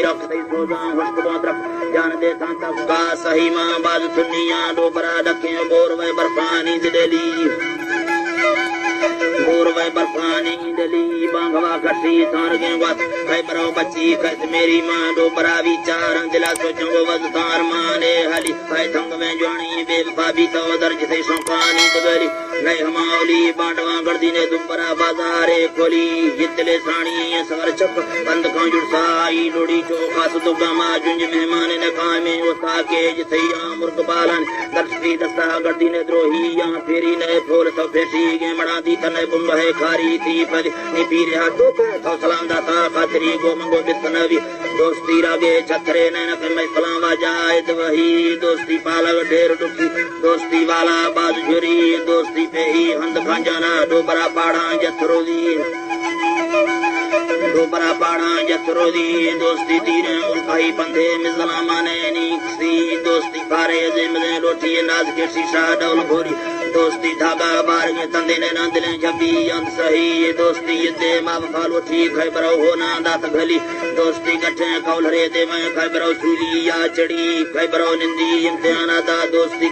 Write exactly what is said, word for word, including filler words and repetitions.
رکھ تئی سوزاں خشک بوں درخت جان دے تھاں تک کا سہی ماں باز سنیاں ڈوبرا ڈکھیں بور وے برفانی دلیلی بور وے برفانی دلی بانگوا کھسی تھاں رگیں وس کھے برو بچی کھس میری ماں ڈوبرا وی چار دلا سوچوں وہ وز تھاں ارمان اے حالی کھے تھنگ میں جوانی بے وفا بھی تو درج سے شوقانی دبلی نئے ہماولی بانڈواں گڑدی نے دمبرا بازارے کھولی جتلے ساݨی ایں سوار چپ بند کھاں جڑسا آئی لوڑی چو خاص دگا ما جنج مہمان نے کھائیں میں وسا کے جتھئی آ مرگ بالن درس پی دستا گڑدی نے دروہی یا پھیری نئے پھول سو پھیسی گے مڑا دی تنے بم ہے کھاری تھی پد نی پی رہا تو پہ تو سلام داتا خاطری گو منگو بت نوی دوستی راگے چھترے نین پہ محفلاں واجا اے دوہی دوستی پالگ ڈھیر ڈکھی دوستی والا باز جھری دوستی پہ ہی ہند کھانجانا ڈوبرا پاڑاں جتھرو دی ڈوبرا پاڑاں جتھرو دی دوستی تیریں ملکائی پندھے مزلاں مانے نیکسی دوستی پارے عظیم دے لوٹی ناز کسی شاہ ڈول گھوری دوستی دھاگا بار کے تندے نے ناندلیں جھبی اند سہی دوستی دے ما وفا لوٹی کھے برو ہونا دات گھلی دوستی گٹھیں کولھرے دے میں کھے برو سولی یا چڑی کھے برو نندی امتحانہ دا دوستی